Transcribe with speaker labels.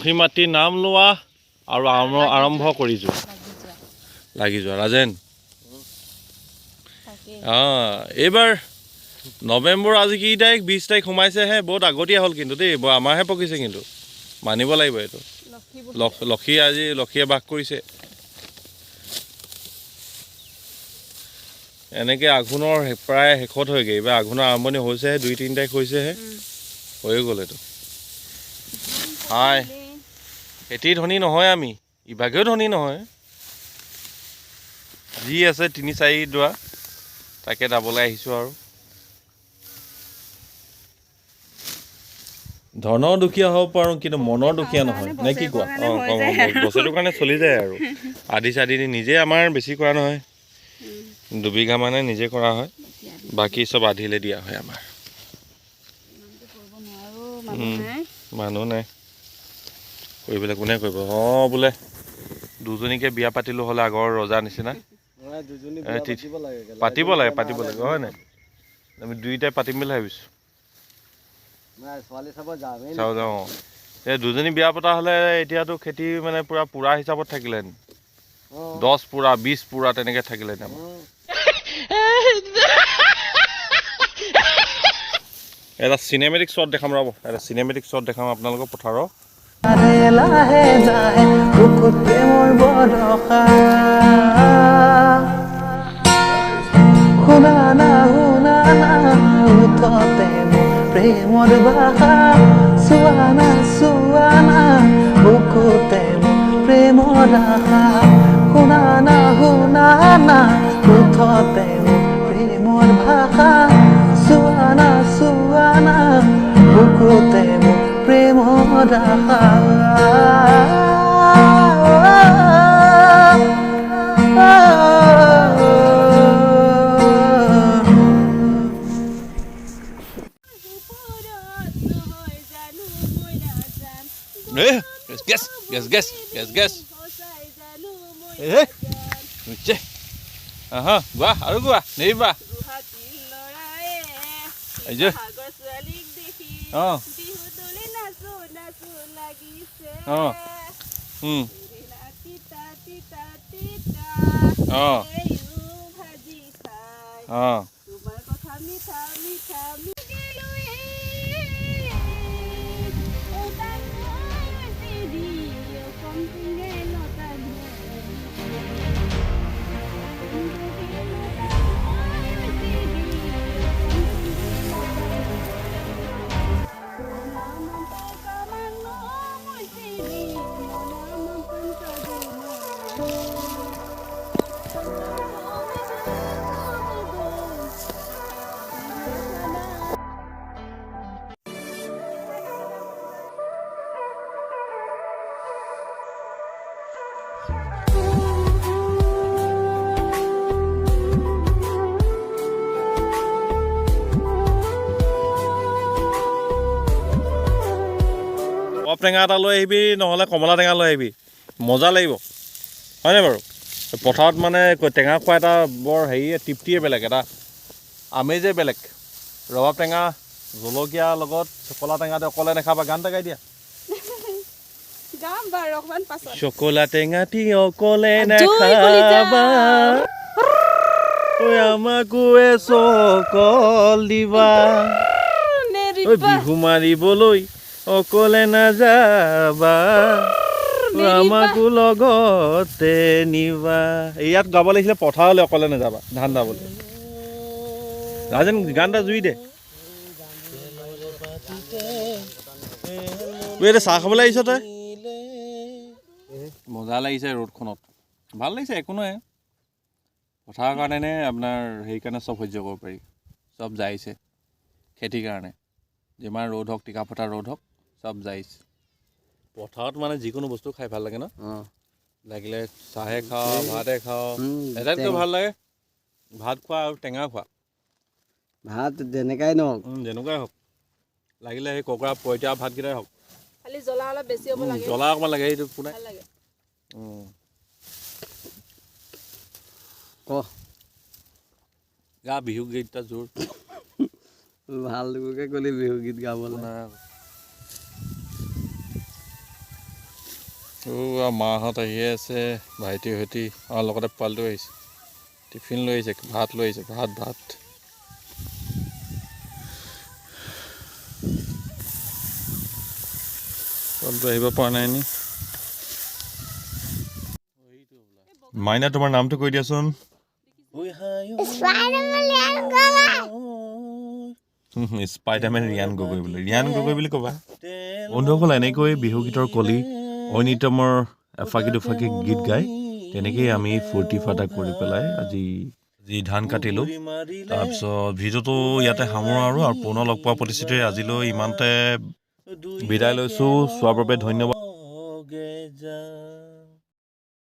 Speaker 1: লক্ষী মাতৃৰ নাম লোৱা আৰু আৰম্ভ কৰি যোৱা, লাগি যোৱা। ৰাজেন, অঁ, এইবাৰ নৱেম্বৰ আজি কি তাৰিখ? 20 তাৰিখ সোমাইছেহে, বহুত আগতীয়া হ'ল কিন্তু দেই। আমাৰহে পকিছে কিন্তু, মানিব লাগিব এইটো। লক্ষী আজি লক্ষীয়ে বাস কৰিছে। এনেকৈ আঘোণৰ প্ৰায় শেষত হয়গৈ। এইবাৰ আঘোণৰ আৰম্ভণি হৈছেহে, 2-3 তাৰিখ হৈছেহে, হৈয়ে গ'ল এইটো। হাই, খেতি ধনী নহয় আমি, ইভাগেও ধনী নহয়। যি আছে 3-4 ডৰা তাকে দাবলৈ আহিছোঁ আৰু। ধনৰ দুখীয়া হ'ব পাৰোঁ কিন্তু মনৰ দুখীয়া নহয়, নে কি কোৱা? অঁ, বছৰটোৰ কাৰণে চলি যায় আৰু। আধি চাধি দি নিজে আমাৰ বেছি কৰা নহয়, 2 বিঘা মানে নিজে কৰা হয়, বাকী চব আধিলে দিয়া হয় আমাৰ। মানুহ নাই কৰিবলৈ, কোনে কৰিব? অঁ, বোলে দুজনীকে বিয়া পাতিলোঁ হ'লে আগৰ ৰজা নিচিনা। পাতিব লাগে, পাতিব লাগে, হয় নাই? আমি দুয়োটাই পাতিম বুলি ভাবিছোঁ। চাওঁ যাওঁ। এই দুজনী বিয়া পতা হ'লে এতিয়াতো খেতি মানে পূৰা পূৰা হিচাপত থাকিলেহেঁতেন, 10 পুৰা 20 পুৰা তেনেকৈ থাকিলেহেঁতেন আমাৰ। এটা চিনেমেটিক শ্বট দেখাম, ৰ'ব, এটা চিনেমেটিক শ্বট দেখাম আপোনালোকৰ পথাৰৰ।
Speaker 2: লাহে লাহে বুকুত প্ৰেমৰ বৰষা, শুনা না শুনা না উঠতে মোৰ প্ৰেমৰ ভাষা, চোৱা না চোৱা না বুকুতে মোৰ প্ৰেমৰ আশা, শুনা না শুনা না উঠতে মোৰ প্ৰেমৰ ভাষা, চোৱা না চোৱা না বুকুতে মোৰ প্ৰেমৰ আশা।
Speaker 1: Gas gas gas gas gas আহা, গোৱা আৰু গোৱা, নেৰিবা। অঁ অঁ অঁ অঁ টেঙা এটা লৈ আহিবি, নহ'লে কমলা টেঙা লৈ আহিবি, মজা লাগিব, হয়নে বাৰু? পথাৰত মানে টেঙা খোৱা এটা বৰ হেৰি তৃপ্তিয়ে বেলেগ, এটা আমেজে বেলেগ। ৰবাব টেঙা জলকীয়াৰ লগত চকলা টেঙাটো অকলে নাখাবা, গান এটা গাই দিয়া। চকলা টেঙাটি অকলে নাখাবা, আমাকো চকল দিবা, বিহু মাৰিবলৈ অকলে নাযাবা, আমাকো লগতে নিবা। ইয়াত গাব লাগিছিলে পথাৰলৈ অকলে নাযাবা, ধান দাবলৈ। ৰাজেন, গান এটা জুই দে। এতিয়া চাহ খাবলৈ আহিছ তই? মজা লাগিছে ৰ'দখনত, ভাল লাগিছে, একো নহয়। পথাৰৰ কাৰণে নে আপোনাৰ সেইকাৰণে চব সহ্য কৰিব পাৰি, চব যাইছে খেতিৰ কাৰণে। যিমান ৰ'দ হওক, টিকা ফটা ৰ'দ হওক, চব যাইছে। পথাৰত মানে যিকোনো বস্তু খাই ভাল লাগে ন, লাগিলে চাহে খাওঁ ভাতে খাওঁ, আটাইতকৈ ভাল লাগে ভাত খোৱা আৰু টেঙা খোৱা।
Speaker 3: ভাত যেনেকাই নহওক,
Speaker 1: যেনেকুৱাই হওক, লাগিলে সেই ককৰা পইতা ভাতকেইটাই হওক,
Speaker 4: খালি জ্বলা অলপ বেছি হ'ব লাগে,
Speaker 1: জ্বলা অকণমান লাগে, সেইটো পোনাই
Speaker 4: ভাল লাগে।
Speaker 3: ক
Speaker 1: গা বিহু গীত এটা জোৰ
Speaker 3: ভালকে ক'লি বিহু গীত গাবলৈ।
Speaker 1: মাহঁত আহিয়ে আছে, ভাইটি সৈতে আৰু লগতে পোৱালিটো আহিছে, টিফিন লৈ আহিছে, ভাত লৈ আহিছে, ভাত ভাত। পোৱালিটো আহিব পৰা নাই নি? মাইনা, তোমাৰ নামটো কৈ দিয়াচোন। স্পাইডাৰমেন ৰিয়ান গগৈ বুলি, ৰিয়ান গগৈ বুলি ক'বা। বন্ধুসকল, এনেকৈ বিহু গীতৰ কলি ঐনিতমৰ এফাকি দুফাকি গীত গাই তেনেকেই আমি ফূৰ্তি ফাৰ্তা কৰি পেলাই আজি যি ধান কাটিলোঁ। তাৰপিছত ভিডিঅ'টো ইয়াতে সামৰোঁ আৰু পুনৰ লগ পোৱা প্ৰতিশ্ৰুতিৰে আজিলৈ ইমানতে বিদায় লৈছোঁ। চোৱাৰ বাবে ধন্যবাদ।